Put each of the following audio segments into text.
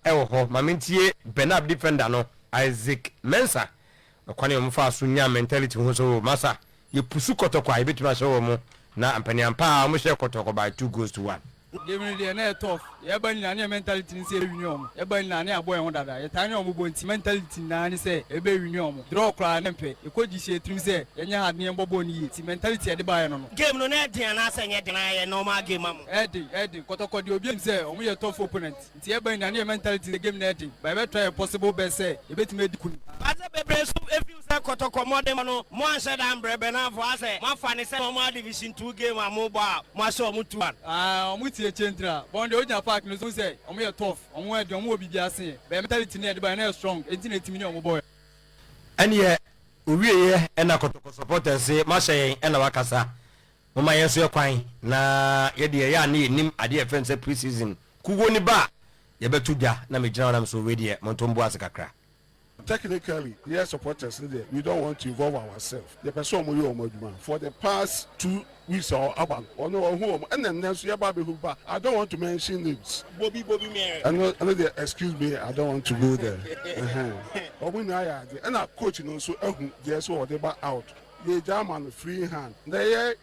Ɛwɔ hɔ ma mentie Benab defender no Isaac Mensah ɔkwan a wɔfaa so nyaa mentality ho so masa yɛpusu Kɔtɔkɔ a yɛbɛtumi ahyɛ wɔn na mpaniampa a wɔhyɛɛ Kɔtɔkɔ by 2 goals to 1. Game no deɛ, na yɛ tough. Yɛba nyinaa ne yɛ mentality ne sɛ yɛwin ɔmo. Yɛba nyinaa ne abɔ yɛn ho dada. Yɛtaa ne ɔmo bɔ, nti mentality nyinaa ne sɛ yɛbɛwin ɔmo. Draw koraa ne mpɛ yɛkɔ gye hyɛ tirim sɛ yɛnyɛ hard ne yɛmbɔ bɔɔl no yie, nti mentality yɛde baeɛ no. Game no na ɛden anaasɛ nyɛ den, ayɛ normal game ama? Ɛden, ɛden. Kɔtɔkɔ deɛ, obi anim sɛ ɔmo yɛ tough opponent, nti yɛba nyinaa ne yɛ mentality sɛ game no ɛden, but yɛbɛtry yɛ possible best sɛ yɛbɛtumi adi kunim. Asɛ bebree so efi sɛ Kɔtɔkɔ mmɔden no mo anhyɛ da mbrɛ bɛnafo asɛ moafa ne sɛ ɔmo a Division Two game a mobɔ a moahyɛ ɔmo 2-1. Ah, ɔmo tie kyɛntira bɔn deɛ, ogyina park no so sɛ ɔmo yɛ tough, ɔmo ɛden, ɔmo wɔ biribi ase yɛ bɛyɛ mentality ne yɛde ba yɛ na yɛ strong, enti na etimi ne ɔmo bɔ yɛ. Ɛneɛ owieɛ ɛna Kɔtɔkɔ supporters mahyɛ yɛn ɛna wakasa moma yɛn nso yɛ kwan na yɛde yɛyɛ a ne yɛnim adeɛ yɛfrɛ no sɛ pre-season kuwo ne ba a yɛbɛto dwa na megyina hɔ nam so wei deɛ monto mbo ase kakra. Technically, yɛ supporters no deɛ, we don't want to involve ourselves. Yɛpɛ sɛ ɔmo yɛ ɔmo adwuma. For the past 2 weeks a aba no, ɔno ɔho ɔmo ɛna nnɛ nso yɛba abɛhu ba. I don't want to mention names. Bobi Bobi Mary. Ɛno deɛ, excuse me, I don't want to go there. Ɔmo nyinaa yɛ adeɛ, ɛna coach no nso ahu deɛ sɛ ɔde ba out. Yɛgya ama no free hand na yɛ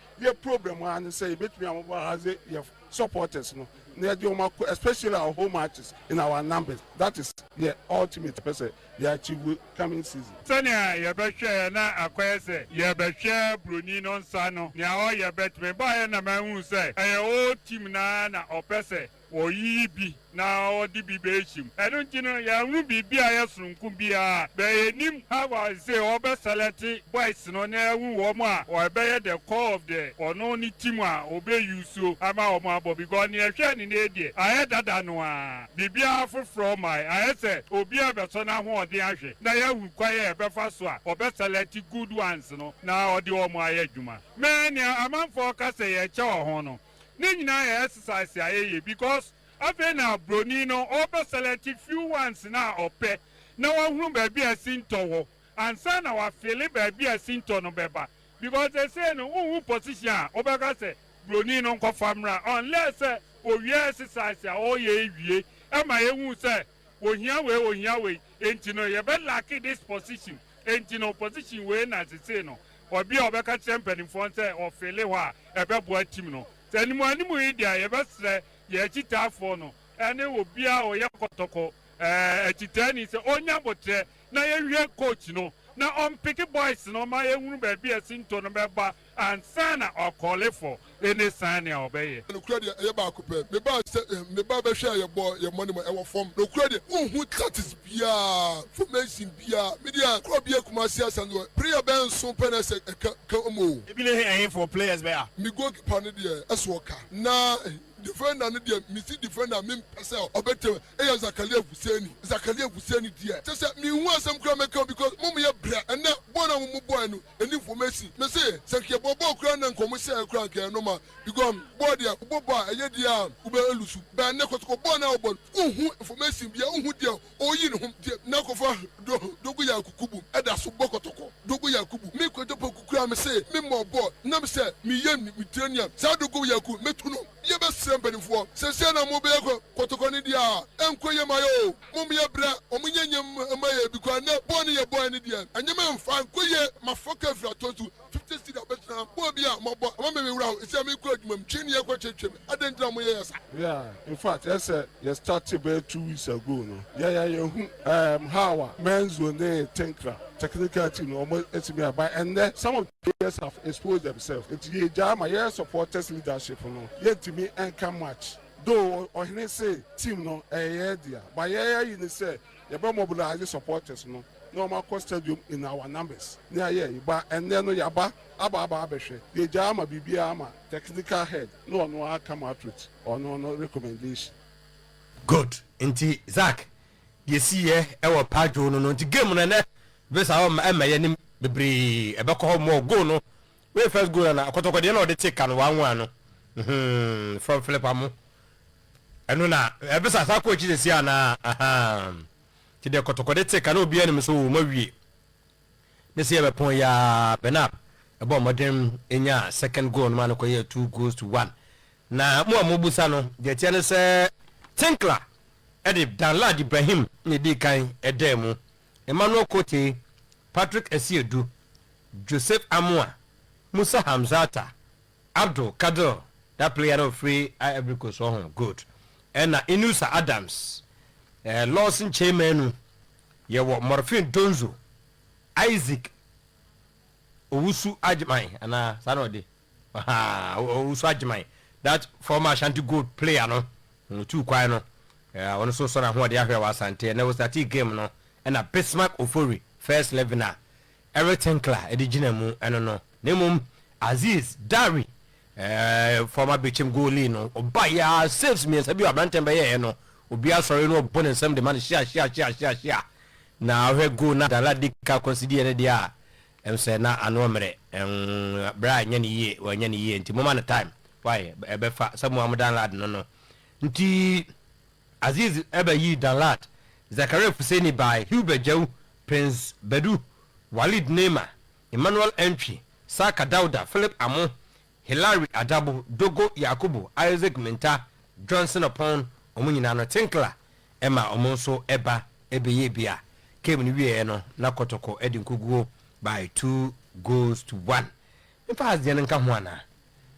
problem a ne sɛ yɛbɛtumi amobilize yɛ supporters no na yɛde wɔn akɔ, especially our home matches, in our numbers. That is the ultimate pɛ sɛ yɛ achieve coming season. Sɛnea yɛbɛhwɛ na akɔyɛ sɛ yɛbɛhwɛ broni no nsa no nea ɔyɛ bɛtumi baayɛ na mahu sɛ ɛyɛ old team na ɔpɛ sɛ wɔyiyi bi na ɔde bi bɛɛhyɛ mu. Ɛno nti no yɛnhu biribi a yɛ soronko biara bɛyɛ nim how a sɛ ɔbɛ select boys no na ɛhu wɔn a ɔbɛyɛ the core of the ɔno ne team a ɔbɛyi so ama wɔn abɔ, because nea ɛhwɛ ne ne deɛ ayɛ dada no a biribiara foforɔ ma ayɛ sɛ obiara bɛsɔ n'ahoɔden ahwɛ na yɛahu kwan a yɛbɛfa so a ɔbɛ select good ones no na ɔde wɔn ayɛ adwuma. Mɛ nea amanfoɔ ka sɛ yɛkyɛ wɔ ho no ne nyinaa yɛ exercise a yɛyɛ, because afei na broni no ɔbɛ select few ones na ɔpɛ na wahunu baabi a si ntɔ wɔ ansa na wafele baabi a si ntɔ no bɛba, because ɛsɛ no wohu position a ɔbɛka sɛ broni no nkɔfa mmra, unless sɛ owie exercise a ɔyɛ ewie ɛma ehu sɛ ohia wei, ohia wei, enti no yɛbɛ lack this position, enti no position wei na sese no ɔbi a ɔbɛka kyerɛ mpanimfoɔ sɛ ɔfele hɔ a ɛbɛboa team no. Sɛ animu animu yi deɛ, yɛbɛsrɛ yɛ akyitaafoɔ no ɛne obiara a ɔyɛ Kɔtɔkɔ akyitaani sɛ ɔnya abotire na yɛhwɛ coach no na ɔmpick boys no ma yɛhunu baabi a sintɔ no bɛba ansa na ɔcall for ɛne san nea ɔbɛyɛ. Nokura deɛ, ɛyɛ baako pɛ. Meba sɛ meba bɛhwɛ a yɛbɔ yɛ mmɔ ne mu ɛwɔ fam. Nokura deɛ, wohu tactics biara, formation biara. Me deɛ, kuro bia Kumasi Asante player bɛn nso pɛ na ɛsɛ ɛka ka mu o. Ebi ne ɛyɛ for players bɛyɛ a. Mi goalkeeper no deɛ, ɛso ɔka na defender no deɛ, misi defender mi mpɛ sɛ ɔbɛtɛ ɛyɛ Zakaria Fuseni. Zakaria Fuseni deɛ, kyɛ sɛ mihu asɛm kura mɛka, because mo mo yɛ brɛ. Ɛnɛ bɔɔl na mo mo bɔɔl no ɛni information. Mɛ se sɛ nkɛ bɔ bɔɔl kura na nkɔmɔ hyɛ kura nkɛ ɛno ma, because bɔɔl deɛ, wobɔ bɔɔl a ɛyɛ deɛ a wobɛ elose bɛn ne Kɔtɔkɔ bɔɔl na wɔbɔ no, wohu information bia, wohu deɛ ɔyi ne ho deɛ na kɔfa do Dogo Yakubu ɛda so bɔ Kɔtɔkɔ. Dogo Yakubu, mi Kɔtɔkɔ kukura mi se mi mɔ bɔɔl nam sɛ mi yɛ mi training a saa Dogo Yakubu metu no. Yɛ bɛ srɛ mpanimfoɔ sɛsɛ na mo bɛyɛ Kɔtɔkɔ ne deɛ a ɛnkɔ yɛ ma yɛ o. Mo yɛ brɛ ɔmo nyɛ nyɛ ma yɛ bi kora nɛ bɔɔl ne yɛ bɔɔl ne deɛ ɛnyɛma nfa nkɔ yɛ ma fɔ kɛ fira tɔ so 50 cedi abɛtena bɔɔl bi a mɔbɔ ama mɛ wura o esi a mi kɔ adwuma mu twi ne yɛ kɔ twetwe mi adan gyina mo yɛ yɛ sa. Yeah, in fact, ɛsɛ yɛ start bɛyɛ 2 weeks ago no, yɛ yɛhu how a Menzo ne Tinkra technical team no ɔmo etimi aba. Ɛnɛ some of the players have exposed themselves, nti yɛ gya ama yɛ supporters leadership no, yɛntumi ɛnka much, though ɔhene se team no ɛyɛ yɛ dea, but yɛ yi ne sɛ yɛbɛ mobilize supporters no na wɔn akɔ stadium in our numbers ne ayɛ. Ba ɛnɛ no yaba aba aba abɛhwɛ, yɛgya ama biribiara ama technical head na ɔno aka come out with ɔno no recommendation. Good. Nti Zach deɛ si yɛ ɛwɔ padwo no, nti game no ɛnɛ visa hɔ ɛmɛ yɛ nim bebree ɛbɛkɔ hɔ mɔ goal no wey first goal na Akɔtɔkɔ deɛ na ɔde te ka no 1-1 no from Philip Amo. Ɛno na ɛbisa saa coach de si ana nti deɛ Kɔtɔkɔ de te ka na obiara nim so wɔ ma wie ne sɛ yɛbɛpɔn yaa Benab ɛbɔ mmɔden nya second goal no ma no kɔyɛ 2 goals to 1. Na mo a mobusa no deɛ teɛ ne sɛ Tinkler. de Danlad Ibrahim na edii kan daa mu, Emmanuel Kotei, Patrick Asiedu, Joseph Amoah, Musa Hamzata, Abdul Kadir, that player na ofiri Ivory Coast ɔho, good, ɛna Inusa Adams, eh, Lawson Kyei-Manu, yɛwɔ Morfin Donzo, Isaac Owusu Agyeman anaa saa na ɔde ahaa Owusu Agyeman that former Ashanti Gold player no otuu kwan no ɔno nso sɔ n'ahoɔden ahwɛ wɔ Asante ɛnɛ wɔstartee game no ɛna Bismarck Ofori first eleven a Eric Tinkler ɛde gyina mu ɛno no na mmom Aziz Dari eh, former Bechem goalie no ɔba yɛ a saves mmiɛnsa bi a aberanteɛ bɛyɛɛ no obi asɔre no ɔbɔ ne nsam de ma no hyia hyia hyia hyia hyia Na wohwɛ goal no a Dala di ka concede no deɛ a, ɛm sɛ na ano mmerɛ. Ɛmm berɛ a ɛnyɛ no yie, wanyɛ no yie nti momma no time. Why? Ɛbɛfa sɛ mo a mo Danlad no no. Nti Aziz ɛbɛ yii Danlad, Zakaria Fuseni bae, Hubert Gyau, Prince Badu, Walid Neymar, Emmanuel Antwi, Saka Dauda, Philip Amo, Hilary Adabo, Dogo Yakubu, Isaac Mintah, Johnson Opon, wɔn nyinaa no Tinkler ma wɔn nso ba bɛyɛɛ bi a game no wieɛ no na Kɔtɔkɔ de nkoguo by 2 goals to 1. Memfa Hearts deɛ no nka ho anaa?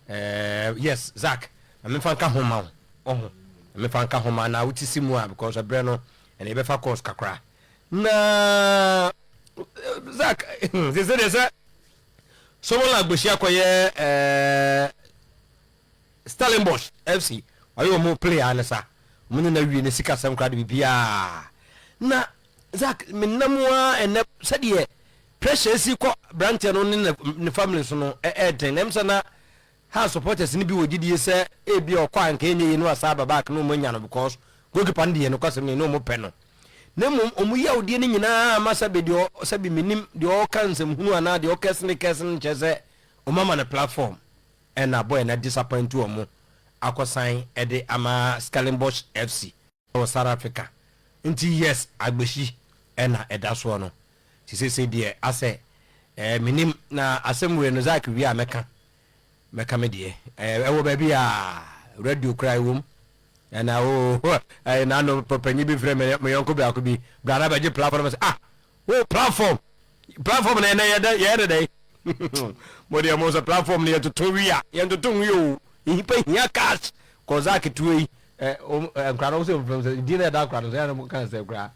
Eh, yes Zack, ma memfa nka ho ma wo, ɔho, ma memfa nka ho ma na wote si mu a because ɛberɛ no ɛna yɛbɛfa course kakra. Na Zack, sese deɛ sɛ Solomon Agbosi akɔyɛ eh, Stellenbosch FC ɔyɛ wɔn player ne sa wɔn ne no awie ne sikasɛm koraa de biribiara na Zach menam a ɛnɛ sɛdeɛ pressure si kɔ aberanteɛ no ne ne family so no ɛɛden na ɛm sɛ na ha supporters no bi wɔ gyidie sɛ ebi ɔkɔ a nka ɛnyɛ yie no asa aba back na wɔn anya no because goalkeeper no deɛ no kwasɛm ne na wɔn pɛ no na mmom wɔn yawdeɛ no nyinaa ama sɛbi deɛ sɛbi menim deɛ ɔka nsɛmhunu anaa deɛ ɔkɛse ne kɛse no nkyɛ sɛ wɔn ama no platform ɛna boy na disappoint wɔn akɔsan ɛde ama Stellenbosch FC wɔ South Africa nti yes Agbesi ɛna ɛda soɔ no nti seesei deɛ asɛ ɛɛ menim na asɛm wei no Zak wie a mɛka mɛka me deɛ ɛɛ ɛwɔ baabi a radio koraa ɛwɔ mu ɛna o ɛɛ n'ano panyin bi frɛ me me yɔnko baako bi bra na bɛgye platform sɛ ah wo platform platform na ɛnɛ yɛdɛ yɛyɛ dɛ mo deɛ mo sɛ platform no yɛntoto wi a yɛntoto nwi o nnipa hia cash kɔ Zak tuo yi ɛ nkora no sɛ mfam sɛ din na ɛda nkora no so yɛn mo kan sɛ kora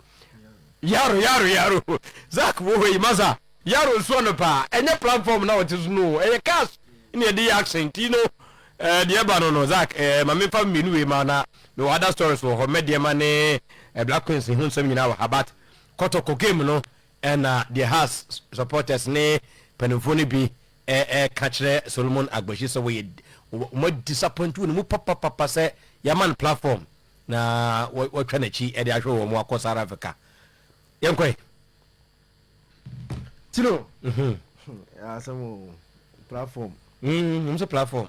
yaro yaro yaro Zak wo hɔ yi masa yaro nsuo no paa ɛnyɛ platform na ɔte so no ɛyɛ cash ne yɛde yɛ action ti no ɛɛ deɛ ɛba no no Zak ɛɛ ma mefa mmienu wei ma na mewɔ other stories wɔ hɔ mɛdeɛ ma ne ɛɛ Black Queens ho nsɛm nyinaa wɔ ha but Kɔtɔkɔ game no ɛna deɛ Hearts supporters ne mpanimfoɔ no bi ɛɛka kyerɛ Solomon Agbahyi sɛ wɔyɛ wɔn disappoint wɔ ne mu papapapa sɛ yɛama no platform na wɔatwa n'akyi ɛde ahwɛ wɔn akɔ South Africa. Yɛnkɔe. Tino. Asɛm o platform. Wɔn sɛ platform.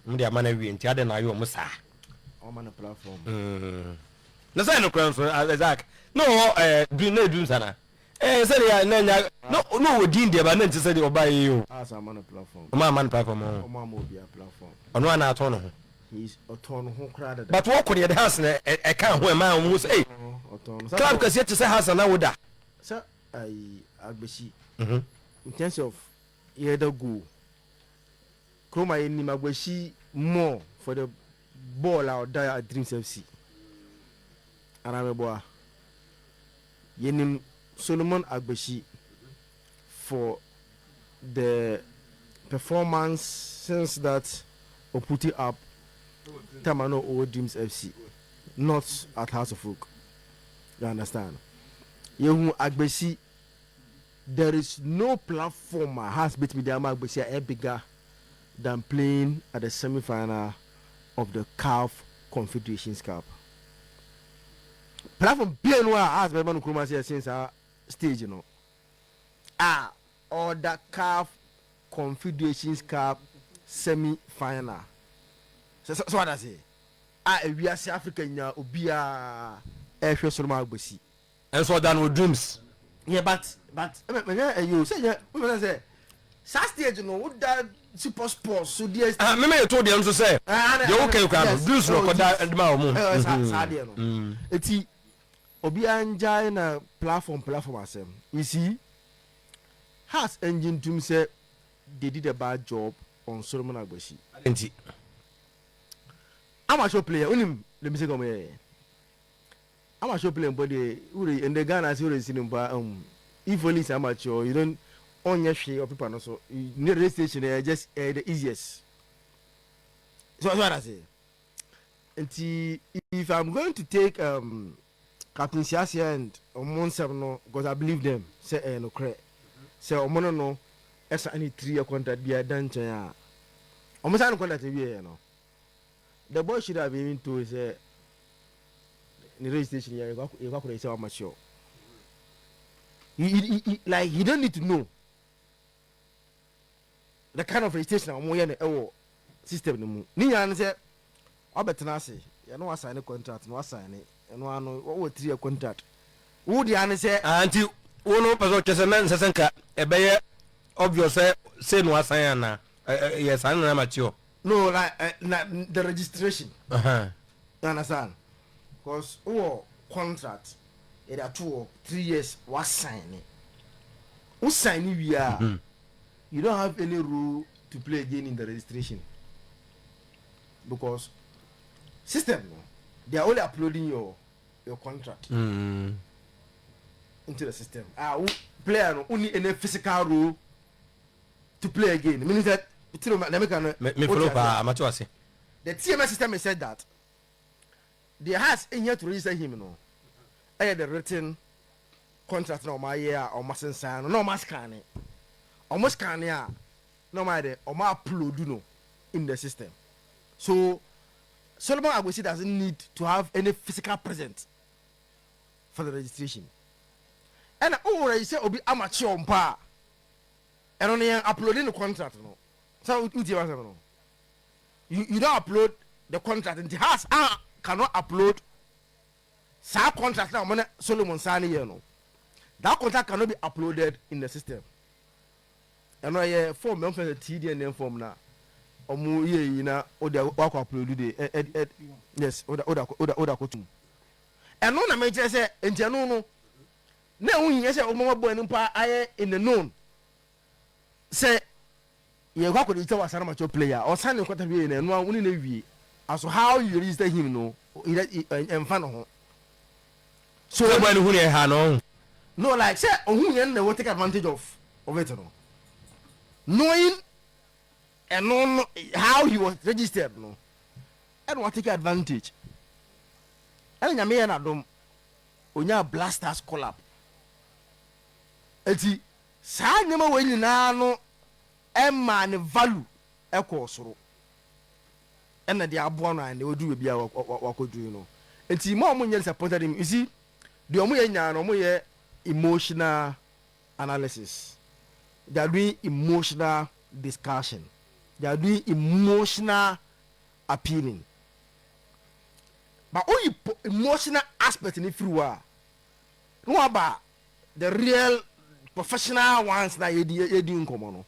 Wɔn de ama no awie nti adɛn na ayɛ wɔn saa. Wɔn ama no platform. Na sɛ ɛno kora nso Isaac na ɔwɔ ɛɛ du na edu nsana ɛɛ sɛ deɛ na nya na na ɔwɔ din deɛ ba na nti sɛ deɛ ɔba yi o. Asa ama no platform. Wɔn ama no platform o. Wɔn ama obi a platform. Ɔno ana atɔn ne ho. He's ɔtɔn ne ho koraa dada. But wɔkɔ deɛ de Hearts na ɛka ho ɛma wɔn ho sɛ ɛy. Ɔtɔn no. Club kɛseɛ te sɛ Hearts ana woda. Sɛ ayi Agbesi. In terms of yɛda goal. Kurom a yɛnim Agbesi more for the ball a ɔda at Dreams FC. Anaa meboa? Yɛnim Solomon Agbesi for the performance since that ɔputi up time a na ɔwɔ Dreams FC not at Hearts of Oak. You understand? Yɛhu Agbesi there is no platform a Hearts betumi de ama Agbesi a ɛyɛ bigger than playing at the semi-final of the CAF Confederations Cup. Platform bia no a Hearts bɛma no kurom ase ɛsen saa stage no a ɔda CAF Confederations Cup semi-final. So so what I say? A ewiase Africa nyinaa obiara ɛhwɛ Solomon Agbesi. Nso ɔda no wɔ dreams. Yeah but but mɛ ɛyɛ o sɛ yɛ mo sɛ saa stage no wo da super sports so DSTV. Ah mɛmɛ yɛ to deɛ nso sɛ deɛ wo kɛn kura no dreams na ɔkɔ da ɛde ma wɔn. Ɛɛ saa deɛ no eti. Obiara ngyae na platform platform asɛm. You see, Hearts ngye ntum sɛ they did a bad job on Solomon Agbasi. Adɛn nti? Amateur player, wonim the mistake a wɔyɛeɛ? Amateur player mpo deɛ, wore ɛndɛ Ghana ase woresi no mpo a, if only it's amateur, you don't, ɔnyɛ hwee wɔ paper no so. Ne registration ɛyɛ just ɛyɛ the easiest. So what I say? Nti if I'm going to take Captain Siasia and ɔmo nsɛm no, because I believe them sɛ ɛyɛ nokorɛ sɛ ɔmo ne no ɛsan ne 3 year contract bi a ɛda nkyɛn a ɔmo sign contract wieɛ no, the boy should have been told sɛ ne registration yɛ yɛkɔ akɔrɔ sɛ wama sure he, like he don't need to know the kind of registration a wɔn yɛ no ɛwɔ system no mu. Ne nyinaa no sɛ wabɛtena ase yɛne wasign ne contract na wasign ne ɛno ano wɔwɔ 3 year contract wo deɛ ano sɛ. Ah, nti wo no pɛ sɛ ɔkyɛ sɛ na nsɛ sɛ nka ɛbɛyɛ obvious sɛ sei no wasan anaa yɛ saa no na mature? No, like na the registration. You understand? Because wowɔ contract yɛde ato hɔ 3 years, wasign ne wo sign ne wie a, you don't have any role to play again in the registration because system no, they are only uploading your contract into the system. Ah, wo player no wonni any physical role to play again, meaning that tiri na meka no. Me follow paa, mate wase. The TMS system is said that the Hearts in here to register him no, ɛyɛ the written contract na ɔmo ayɛ a ɔmo asensan no na ɔmo ascan, ɔmo scan a na ɔmo ayɛ dɛ ɔmo upload no in the system. So Solomon Agbesi doesn't need to have any physical presence for the registration. Ɛna o register obi amateur mpo a, ɛno no yɛn uploading the contract no sɛ wotie wa sɛm no, you don't upload the contract, nti Hearts ah cannot upload saa contract na ɔmo ne Solomon saa ne yɛ no. That contract cannot be uploaded in the system. Ɛno ɛyɛ form ɛmo fɛn sɛ TDN form na ɔmo yɛ yi na o de wakɔ upload de ɛ ɛ ɛ yes, o de akɔ tum. Ɛno na mɛ kyerɛ sɛ nti ɛno no na ɛho hia sɛ ɔmo bɔ ɛno mpa ayɛ in the known sɛ yɛ kɔ akɔ register wɔ asana amateur player, ɔsan ne nkɔta wie na ɛno a wɔn ne wie. As how you register him no, ɛnfa ne ho. So sɛ bɔ ɛno hu ne ɛha no. No, like sɛ ohun yɛn na wɔ take advantage of it no, knowing ɛno no how he was registered no, ɛna wɔ take advantage. Ɛna Nyame yɛ n'adom onya Black Stars call up. Eti saa nneɛma wɔ nyinaa no ɛma ne value ɛkɔɔ soro, ɛna de aboa no a na wɔduru baabi a wakɔduru no. Nti ma ɔmo nyɛ disappointed in, you see, deɛ ɔmo yɛ nyinaa no, ɔmo yɛ emotional analysis, they are doing emotional discussion, they are doing emotional appealing, but oyi emotional aspect ni firi hɔ a na waba the real professional ones na yɛdi nkɔmɔ no.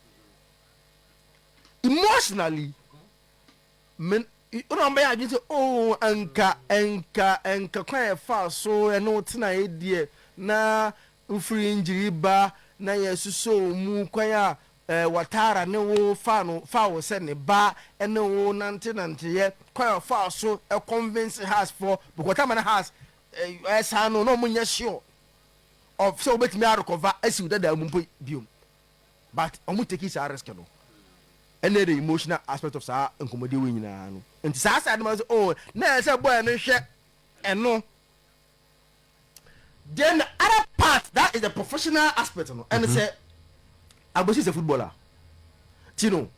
Emotionally men ɔna ɔbɛyɛ adwene sɛ, oh, nka kwan yɛ fa so ɛne wo tena yɛ deɛ na wofiri injury ba na yɛsosɔ mu kwan a Watara ne wo fa no fa wo sɛ ne ba ɛne wo nante nanteyɛ kwan a fa so ɛ convince Hearts for because time na Hearts ɛsaa no na ɔmo nyɛ sure of sɛ wobɛtumi arecover asi wo dada mu mpo biom, but ɔmo take saa risk no. Ɛna the emotional aspect of saa nkɔmɔdi wo nyinaa no, nti saa side no ma sɛ, oh, na ɛsɛ sɛ boy no hwɛ ɛno. Then the other part that is the professional aspect no, ɛne sɛ Agbesi is a footballer tino,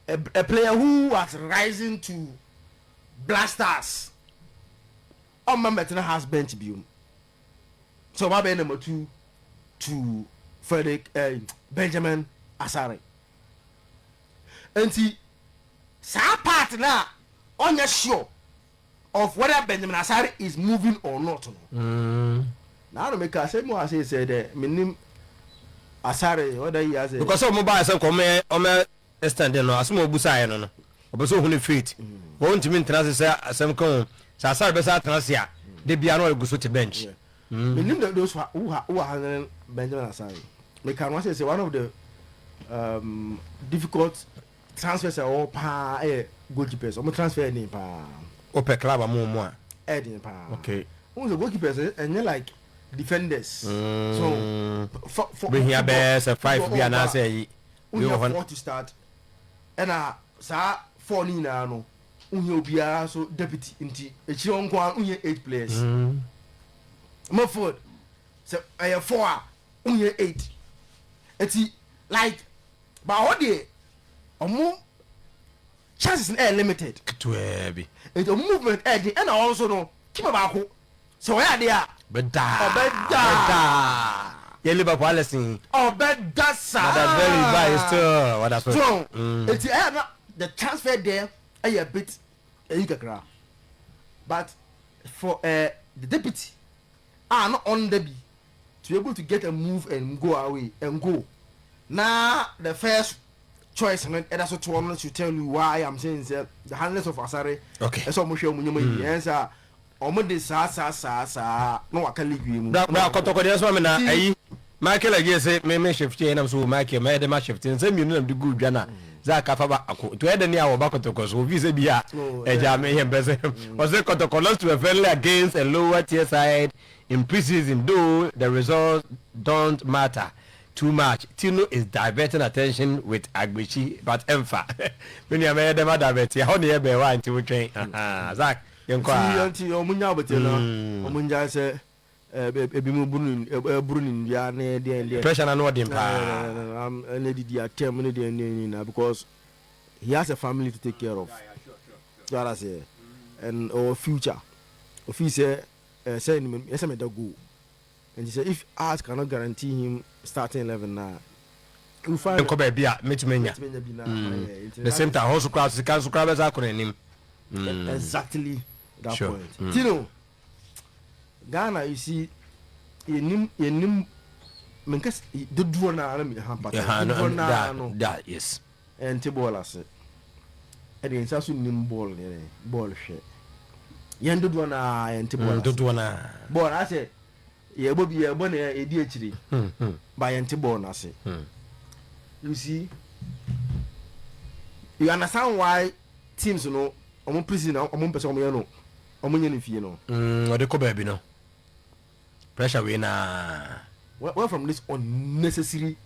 a player who has risen to Black Stars. Ɔmma mbɛtena Hearts bench biom so ɔba bɛyɛ number two to Frederick Benjamin Asare. Nti saa part na ɔnyɛ sure of whether Benjamin Asare is moving or not no. Na ano meka asɛm mu ase sɛ dɛ menim Asare whether he has a because ɔmo baa sɛ nka ɔmɛ extend no, asɛm a ɔbusaeɛ no, ɔpɛ sɛ ɔhu ne fate. Wɔn ntumi ntena ase sɛ asɛm ka ho sɛ Asare bɛsɛ atena ase a de bia na ɔgu so te bench. Menim the those who are handling Benjamin Asare. Meka no asɛ sɛ one of the difficult transfers a ɛwɔ paa ɛyɛ goalkeepers. Ɔmo transfer yɛ den paa. Wopɛ club ama ɔmo a. Ɛyɛ den paa. Okay. Wohu sɛ goalkeepers ɛnyɛ like defenders. So for Behia bɛyɛ sɛ five bi anaasɛ ɛyi. Wohia four to start. Ɛna saa four no nyinaa no wohia obiara so deputy nti akyire hɔ nko ara wohia eight players. Midfield sɛ ɛyɛ four a wohia eight. Nti like ba hɔ deɛ ɔmo chances no ɛyɛ limited. Ketewaa bi. Nti ɔmo movement ɛyɛ den ɛna ɔno nso no keeper baako sɛ ɔyɛ adeɛ a. Ɔbɛda. Ɔbɛda. Ɔbɛda. Yɛ Liverpool Alisson. Ɔbɛda saa. But that's very bad still. What that's So nti ɛyɛ na the transfer there ɛyɛ a bit ɛyi kakra but for the deputy a na ɔnda bi to be able to get a move and go away and go na the first choice no ɛda so toɔ no should tell you why I'm saying sɛ the handlers of Asare ɛsɛ ɔmo hwɛ ɔmo nneɛma yie ɛn sɛ ɔmo de saa saa saa saa na waka league yi mu. Bra bra kɔtɔkɔdeɛ soma me na ayi Michael agye se me me shift yɛ nam so wɔ Michael mɛyɛ de ma shift nsɛ mmienu nam de gu dwa na Zach afa ba ako nti ɔyɛ dɛ ne a wɔba kɔtɔkɔ so ofi sɛ bi a ɛgya me yɛ mpɛ sɛ ɔsɛ kɔtɔkɔ lost to a friendly against a lower tier side in pre-season though the results don't matter too much Tino is diverting attention with Agbekyi but ɛmfa me nua mɛyɛ dɛ ma divert ɛhɔ ne yɛ bɛn wa nti wotwɛn Zach yɛnkɔ a. Nti ɔmo nya abotire na ɔmo ngyae sɛ ebi mu buru buru ne ndua ne deɛ deɛ. Pressure na no ɔden paa. Ɛna didi atɛm ne deɛ deɛ nyinaa because he has a family to take care of. So ara sɛ and our future ofi sɛ ɛsɛ ɛsɛ mɛ da go. Nti sɛ if Hearts cannot guarantee him starting 11 na nkɔ baabi a mɛtumi anya the same time hɔ so koraa sika nso koraa bɛsa akɔ n'anim. Exactly that point. Tino Ghana you see yɛnim yɛnim menka dodoɔ naa no ha pata dodoɔ naa no yes ɛnte bɔɔl ase ɛde nsa so nim bɔɔl yɛn bɔɔl hwɛ yɛn dodoɔ naa yɛnte bɔɔl ase dodoɔ naa bɔɔl asɛ yɛbɔ bi yɛbɔ na yɛdi akyire ba yɛnte bɔɔl no ase. You see, you understand why teams no ɔmo pre-season ɔmo mpɛ sɛ ɔmo yɛ no ɔmo nyɛ no fie no. Ɔde kɔ baabi no pressure wei naa. Where from this unnecessary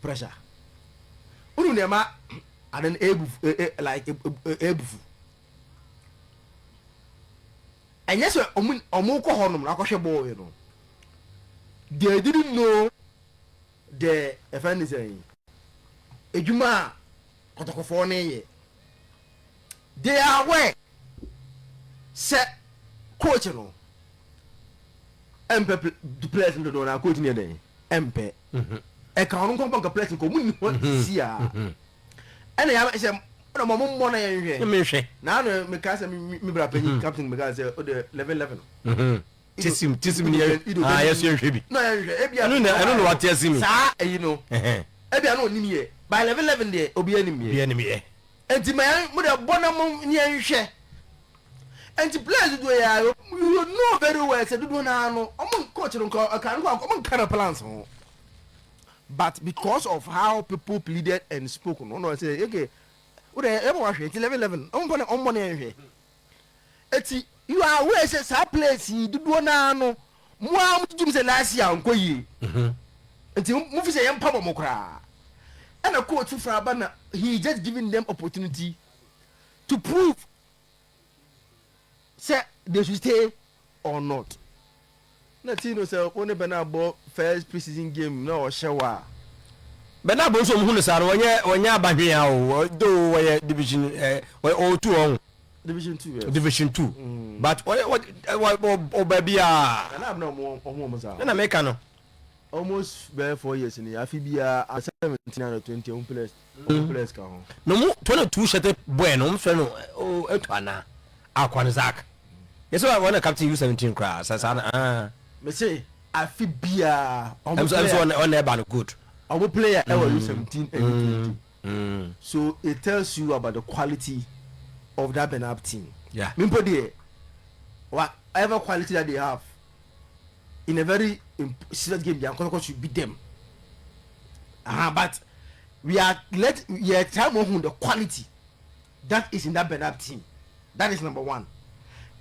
pressure? Wonu nneɛma ade no ebu like ebufu. Ɛnyɛ sɛ ɔmo ɔmo kɔ hɔnom na akɔhwɛ bɔɔl yi no. They didn't know the ɛfɛn ne sɛn edwuma a kɔtɔkɔfoɔ no yɛ. They are aware sɛ coach no ɛmpɛ players no dodoɔ na coach no yɛ dɛn ɛmpɛ ɛka ɔno nkɔmpɔ nka players nka ɔmo ni hɔ si a ɛna yà sɛ ɛna mo mmɔ na yɛn hwɛ mehwɛ na ano meka sɛ mi bra panyin captain meka sɛ o de 11 11 Tisim tisim ni yɛ ah yɛ so yɛn hwɛ bi na yɛn hwɛ ebi ɛno na ɛno na wate ase mi saa ɛyi no ebi ano onim yɛ by 11 11 deɛ obi anim yɛ obi anim yɛ nti ma yɛn mo de bɔ na mo ni yɛn hwɛ nti players dodoɔ yɛ ayo you know very well sɛ dodoɔ naa no ɔmo coach no nka ɔka no ɔmo nka no plans ho but because of how people pleaded and spoke no ɔno sɛ okay o de ɛbɛ wa hwɛ nti 11 11 ɔmo bɔ na ɔmo bɔ na yɛn hwɛ eti you are aware sɛ saa players yi dodoɔ naa no mo a mo tutum sɛ last year nkɔ yie nti mo fi sɛ yɛn mpa bɔ mo koraa ɛna coach foforɔ aba na he just giving them opportunity to prove sɛ they should stay or not na ti no sɛ wo ne bɛn abɔ first pre-season game na ɔhyɛ wa bɛn abɔ nso ɔmo hu no saa no wɔnyɛ wɔnyɛ abahwea o do wɔyɛ division ɔwɔ two ɔho Division 2, yes. Division 2 but ɔyɛ wɔ wɔ ɔba bi a Ɛna abena ɔmo ɔmo ɔmo saa. Ɛna meka no. Almost bɛyɛ 4 years ni afi biara 17 and 20 ɔmo players ka ho. Na ɔmo 22 hyɛtɛ boy no ɔmo fɛ no o etu ana akwa no Zach yɛsɛ wɔn na captain U17 koraa sa saa na ah. Mese afi biara ɔmo player ɛm sɛ ɔna ɛba no good. Ɔmo player ɛwɔ U17 and U20. So it tells you about the quality of that Benab team. Mimpo deɛ, whatever quality that they have. In a very serious game bia, Kɔtɔkɔ should beat them. But we are let yɛ try mo hu the quality that is in that Bernard team. That is number one.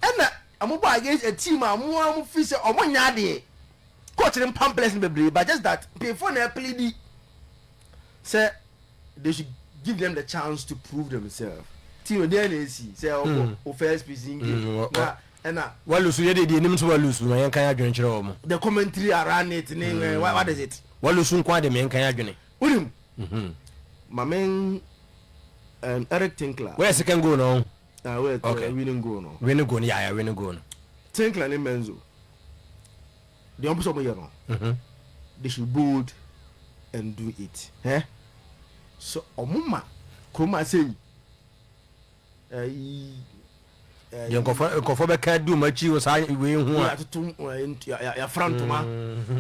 Ɛna ɔmo bɔ against a team a mo a mo fi sɛ ɔmo nya adeɛ. Coach ne mpam players no bebree, but just that mpanyinfoɔ na ɛpili sɛ they should give them the chance to prove themselves. Team deɛ na esi sɛ ɔbɔ o first season game na ɛna. Walusu yɛ de deɛ enim nso walusu na yɛn kan adwene kyerɛ wɔn. The commentary around it ne what is it? Walusu nko ade mɛ nkan adwene. Wunim. Maame Eric Tinkler. Wɔyɛ second goal no. Ah, wait, okay. Winning goal no. Winning goal no, yeah, winning goal no. Tinkler ne Menzo. Deɛ ɔmo sɛ ɔmo yɛ no. They should bold and do it. Eh? So ɔmo ma kurom ase yi. Ɛyi. Deɛ nkɔfɔ bɛka di ɔmo akyi wɔ saa wei ho a. Yɛatoto yɛafra ntoma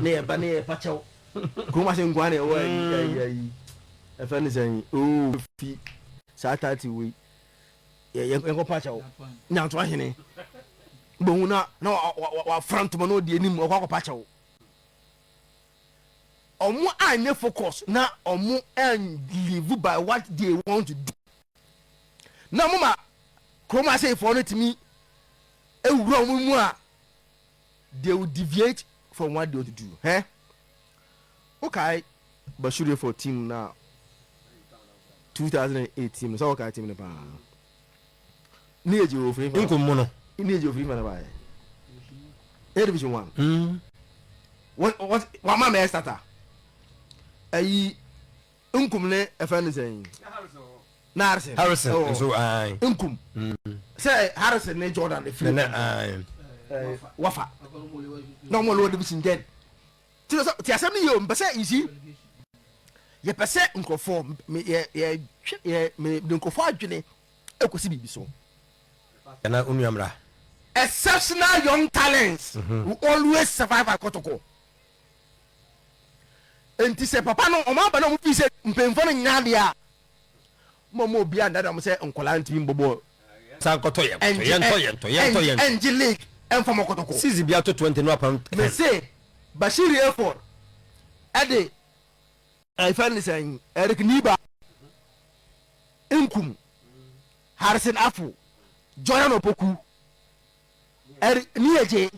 ne yɛba ne yɛpa kyɛw. Kurom ase nkoa na ɛwɔ ayi ayi ayi. Ɛfɛ ne sɛn ooo fi saa taati wei. Yɛnkɔ pa kyɛw. Nyanto ahene. Bohu na na wafra ntoma na ɔdi anim ɔkɔ akɔpa kyɛw. Ɔmo anyɛ focus na ɔmo live by what they want to do. Na ɔmo ma kurom asefoɔ no tumi ewura ɔmo mu a, they will deviate from what they want to do. Hɛ? Okay, Bashir for team na 2008 team no sɛ wɔkae team no paa ne yɛ gye ofiri fa nkum mu no. Ne yɛ gye ofiri fa na baayɛ A Division One. What what wama mɛ starter ɛyi nkum ne ɛfɛ ne sɛn na Harrison. Harrison nso ayi. Nkum sɛ Harrison ne Jordan efiri ne ayi. Wafa na ɔmo lower division then ti sɛ ti asɛm ni yɛ o mpɛ sɛ you see, yɛpɛ sɛ nkurɔfoɔ me yɛ yɛ twe yɛ me de nkurɔfoɔ adwene ekosi biribi so. Ɛna onuamra. Exceptional young talents will always survive at Kotoko. Nti sɛ papa no ɔmo aba na ɔmo fi sɛ mpanyinfoɔ no nya adeɛ a, mo mo obi andada mo sɛ nkɔlaa ntumi mbɔ bɔɔl. San kɔtɔ yɛn tɔ yɛn tɔ yɛn tɔ yɛn tɔ yɛn. Ɛngye league ɛnfa mo Kotoko. Season bi ato 20 no apam. Me se Bashir Hayford ɛde ɛfɛn ne sɛn Eric Niba, Nkum, Harrison Afo, Jordan Opoku, Eric Niyeje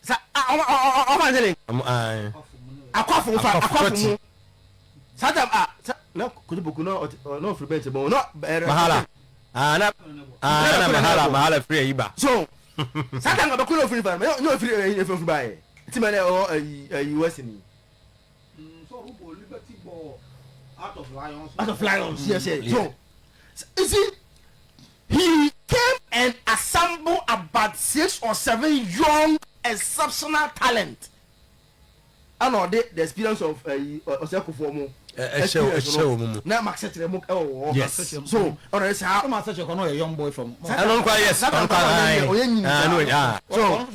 sa ɔfa nsɛlɛ akɔfo nfa akɔfo mu sata a sa na Kojo Poku na ɔte na ɔfiri bench bɔn na ɛrɛ. Mahala ah na ah na Mahala Mahala firi ayi ba. So sata nka bɛko na ofiri fa na ofiri ɛyi efiri ba yɛ ti ma na ɛwɔ ɛyi ɛyi west ni. So Liberty ball out of Lions. Out of Lions, yes. So you see, he came and assembled about six or seven young exceptional talent. Ɛna ɔde the experience of ɔsɛ kofoɔ mu. Ɛhyɛ ɛhyɛ wɔn mu. Na Max Sekyere mu ɛwɔ hɔ. Yes. So ɔna de saa. Ɔma Sekyere kɔ no yɛ young boy from. Ɛno nkwa, yes, ɔno nkwa ayi. Ɔyɛ nyini saa. No ah. So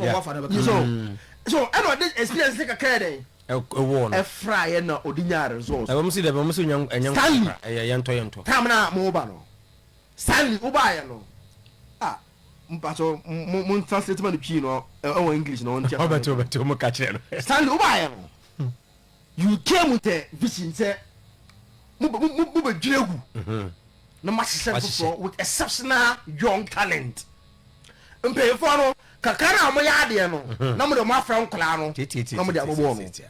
so ɛna ɔde experience ne kakra yɛ dɛ. Ɛwɔ no. Ɛfra yɛ na ɔde nya results. Ɛwɔ mu si dɛ ɛwɔ mu si nya ɛnyɛ Stanley. Ɛyɛ yɛntɔ yɛntɔ. Time na mo ba no, Stanley wo ba yɛ no, ah, mpatsɔ mo mo translate ma no Twi no ɛwɔ English na ɔn ti. Ɔbɛtɛ ɔbɛtɛ ɔmo ka kyerɛ no. Stanley wo ba yɛ no, you came with a vision sɛ mo mo mo bɛ dwiri egu na mo ahyehyɛ foforɔ with exceptional young talent. Mpanyinfoɔ no kakra na wɔn yɛ adeɛ no na mo de wɔn afra nkɔlaa no na mo de abobɔ no.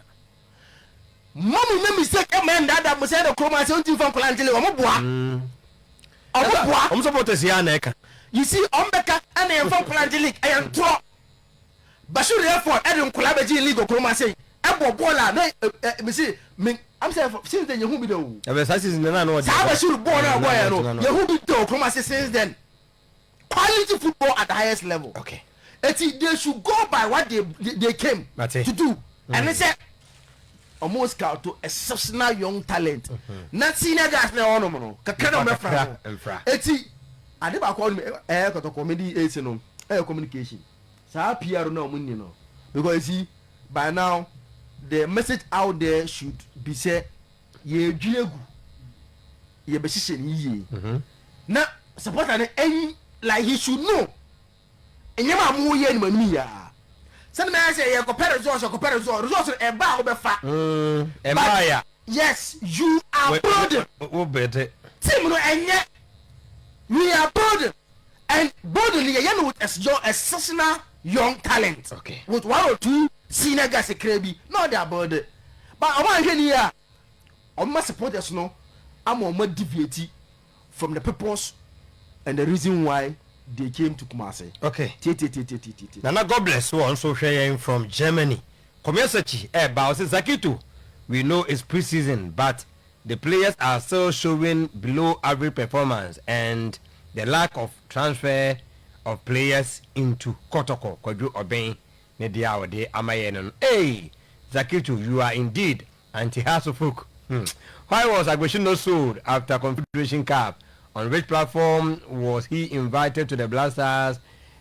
Mo mo nye mistake ɛmɛ ndada mo sɛ ɛna kurom ase ntumi fa nkɔlaa nkyɛn wɔn boa, ɔmo boa. Ɔmo supporters yɛ ana ɛka. You see, ɔmo bɛka ɛna yɛn fa nkɔlaa ngye league, ɛyɛ ntorɔ. Bashir Hayford ɛde nkɔlaa bɛgye league wɔ kurom ase, ɛbɔ bɔɔl a na ɛ ɛ mesi me am sɛ since then yehu bi da o. Ɛbɛ saa season na na ɔde. Saa Bashir bɔɔl na ɔbɔ yɛ no, yehu bi da o kurom ase since then. Quality football at the highest level. Eti they should go by what they came Mate. to do. Ɛne sɛ ɔmo scout to exceptional young talent na senior guys na ɛwɔ nom no kakra na ɔmo ɛfra no. Eti ade baako a ɔmo ɛyɛ Kɔtɔkɔ mi di esi no ɛyɛ communication, saa PR na ɔmo ni no, because you see, by now the message out there should be sɛ yɛdwi egu, yɛbɛhyehyɛ ne yie na supporter no ɛyi, like he should know nneɛma a mo yɛ anim anim yia. Sɛne mɛyɛ sɛ yɛkɔpɛ results, yɛkɔpɛ results, results no ɛba a wobɛfa. Ɛmmaa ya. Yes, you are building. Wo build. Team no ɛnyɛ, we are building and building no yɛyɛ no with a young, exceptional young talent. Okay. With one or two senior guys kra bi na ɔde abuild. But ɔmo anhwɛ ni yie a, ɔmo ma supporters no ama ɔmo deviate from the purpose and the reason why they came to Kumasi. Okay. Tie tie tie tie tie tie. Nana God bless wo nso hwɛ yɛn from Germany. Kɔmia Sachi ɛɛba ɔsɛ Zakito, we know it's pre-season, but the players are still showing below average performance and the lack of transfer of players into Kotoko. Kwadwo Obeng ne deɛ a ɔde ama yɛn no. Hey Zakito, you are indeed anti-Hearts of Oak. Why was Agbesi not sold after Confederation Cup? On which platform was he invited to the Black Stars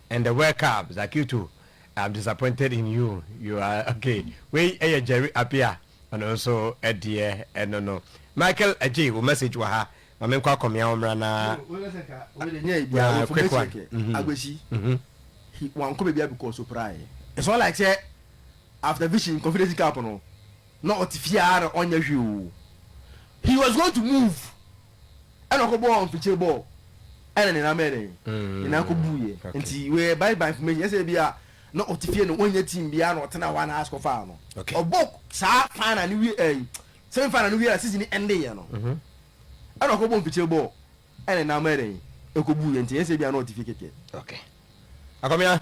and the World Cup? Zakito, I'm disappointed in you. You are okay. Wei ɛyɛ Jerry Appiah, ɔno nso ɛdeɛ ɛno no. Michael Adjei, wo message wɔ ha. Ma menkɔ akɔmea wo mmra na. Yeah, quick one. Agbesi, he wankɔ baabi a because ɔpiraeɛ. It's not like sɛ after Vision Confederation Cup no, na ɔte fie ara na ɔnyɛ hwee o. He was going to move. Ɛna ɔkɔ bɔɔ mfikyire bɔɔl. Ɛna ne nan bɛyɛ dɛn? Ne nan kɔ buiɛ. Nti wei by by information ɛsɛ bi a na ɔte fie no ɔnyɛ team biara na ɔtena hɔ a na asukɔ faa no. Ɔbɔ saa final no wie ɛyi semi final no wie a season ɛnde yɛ no. Ɛna ɔkɔ bɔ mfikyire bɔɔl. Ɛna ne nan bɛyɛ dɛn? Ɛkɔ buiɛ nti ɛsɛ bi a na ɔte fie kɛkɛ. Okay. Akomea.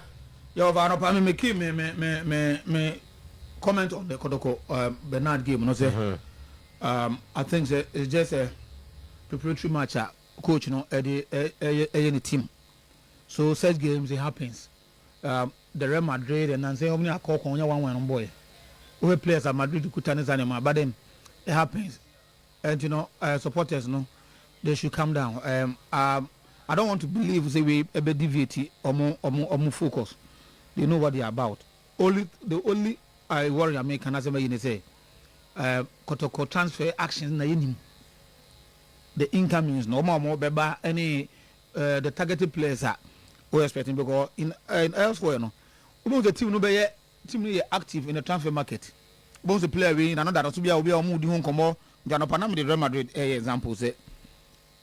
Yeah, ɔfa anɔpa me make me me me me me comment on the Kotoko Bernard game no sɛ I think sɛ it's just a preparatory match a coach no ɛde ɛyɛ ɛyɛ ne team, so such games, it happens. The Real Madrid and nansɛ ɔmo ne akɔkɔ ɔnyɛ 1-1 no bɔyɛ wohɛ players a Madrid kuta ne saa nneɛma, but then it happens. And supporters no, they should calm down. I don't want to believe sɛ we ebe deviate ɔmo focus. They know what they are about. Only the only I worry I make can say me sɛ Kotoko transfer actions na yenim the incomings no, ɔmo bɛba any the targeted players are we expecting, because in elsewhere no, we the team no bɛyɛ team no yɛ active in the transfer market. Wọ́n sɛ player wei na another so bi a obi a wɔn di ho nkɔmɔ. Nti anɔpa na mi de Real Madrid ɛyɛ example sɛ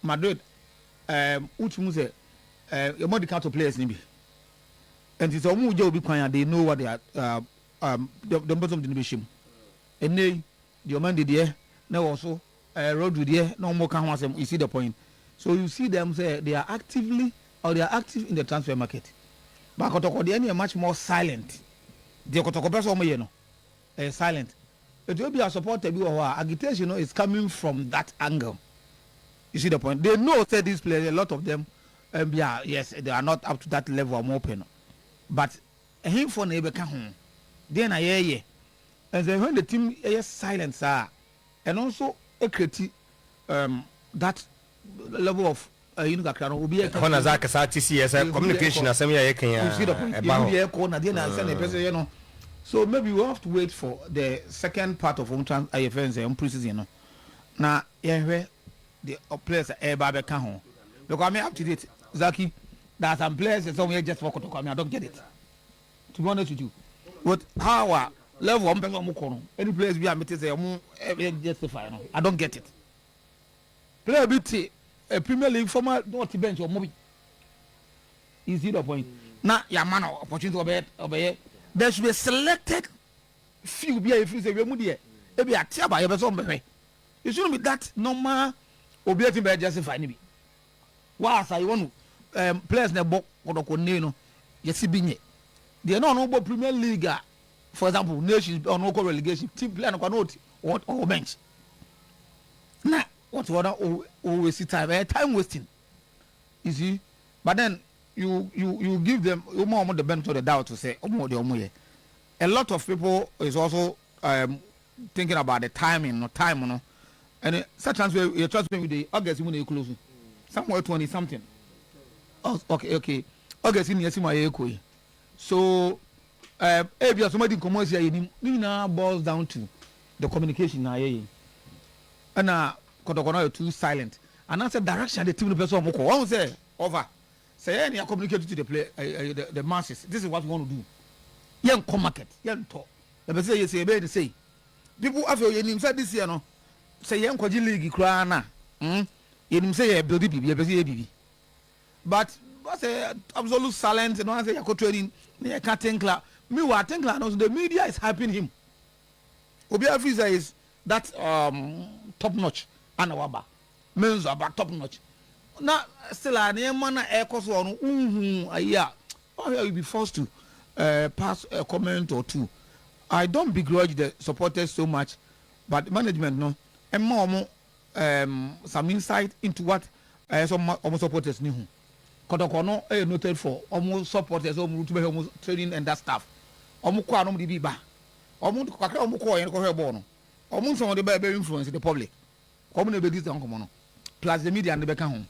Madrid wotu sɛ yɛmɔ di count players ni bi, nti sɛ wɔn gye obi kwan a, they know what they are dem bɛ sɔm de ne bɛ hyɛ mu. Ɛnɛ yi deɛ ɔman de deɛ na wɔ so Rodri deɛ na wɔn ka ho asɛm. You see the point? So you see them say they are actively or they are active in the transfer market, but Kɔtɔkɔ deɛ ɛne yɛ much more silent. Deɛ Kɔtɔkɔ pɛ sɛ wɔn yɛ no ɛyɛ silent. Etu obi a supporter bi wɔ hɔ a agitation no is coming from that angle. You see the point? They know say these players, a lot of them, yeah, yes, they are not up to that level ɔmo pɛ no, but ɛhinfo na ebɛka ho deɛ na yɛyɛ. And then when the team ɛyɛ silent saa, ɛno nso ecreate that level of ɛyi no kakra no obi yɛ. Ɛhɔ na Zak saa ti si yɛ sɛ communication asɛm yɛ yɛ kan You see the point? Ɛba hɔ hɔ. Deɛ ɛkɔ na deɛ na sɛ na ɛpɛ sɛ yɛ no, so maybe we have to wait for the second part of trans ɛyɛ fɛn sɛ pre-season no na yɛhwɛ the players a ɛreba abɛka ho, because I mean, up to date, Zaki, there are some players that sɛ wɔn yɛ just for Kotoko. I mean, I don't get it, to be honest with you, with how a level wɔn pɛ sɛ wɔn kɔ no, any players bi a mete sɛ wɔn ɛyɛ justify no, I don't get it. Player bi te a Premier League former na ɔte bench, ɔmo bi, you see the point? Na yamma no opportunity ɔbɛyɛ. There should be a selected few bi a efiri sɛ ewia mu deɛ ebi ate aba yɛbɛ sɛ ɔmo bɛhwɛ. It shouldn't be that normal obi eti bɛ justify ni bi waasa. You want to players na ɛbɔ Kɔtɔkɔ ne no yɛsi bi nye deɛ na ɔno bɔ Premier League a, for example, nations ɔno kɔ relegation team player no kɔ na ɔti ɔwɔ bench na wɔte hɔ na o waste time, ɛyɛ time wasting, you see. But then you give them ɔmo ɔmo the benefit of the doubt to say ɔmo deɛ ɔmo yɛ. A lot of people is also thinking about the timing no, time no, and such transfer yɛ transfer with the August mu na e close somewhere 20 something. Oh, okay, August ni yɛsi mu a yɛ ekɔ yi, so ebi asoma di nkɔmɔ esi a yɛ nim ne nyinaa boils down to the communication na yɛ yi, ɛna Kɔtɔkɔ no yɛ too silent anaasɛ direction the team no pɛ sɛ ɔmo kɔ. Wɔn sɛ ɔfa sɛ yɛn ni yɛ communicate to the play the masses, this is what we want to do. Yɛnkɔ market, yɛntɔ. Yɛpɛ sɛ yɛsɛ yɛbɛyɛ ne sei. People, afei yɛnim sɛ this year no, sɛ yɛnkɔgye league koraa na yɛnim sɛ yɛ build biribi, yɛpɛ sɛ yɛ biribi, but wɔsɛ absolute silence no sɛ yɛkɔ training na yɛka Tinkler. Meanwhile, Tinkler no, the media is hyping him. Obiara feel sɛ is that top notch ana waba Menzo aba top notch, na still a nneɛma na ɛkɔ so no nhu ayi a ɔhwɛ, you be forced to pass a comment or two. I don't begrudge the supporters so much, but management no ɛma wɔn some insight into what ɛyɛ sɛ ɔmo supporters ni ho. Kɔtɔkɔ no ɛyɛ noted for ɔmo supporters, ɔmo root bɛhɛ ɔmo training and that stuff. Ɔmo kɔ a na ɔmo de bi ba, ɔmo kakra ɔmo kɔ yɛn kɔhwɛ bɔɔl no, ɔmo nsɛm ɔde bɛ influence the public. Ɔmo na ebedi sɛ nkɔmɔ no plus the media no bɛka ho.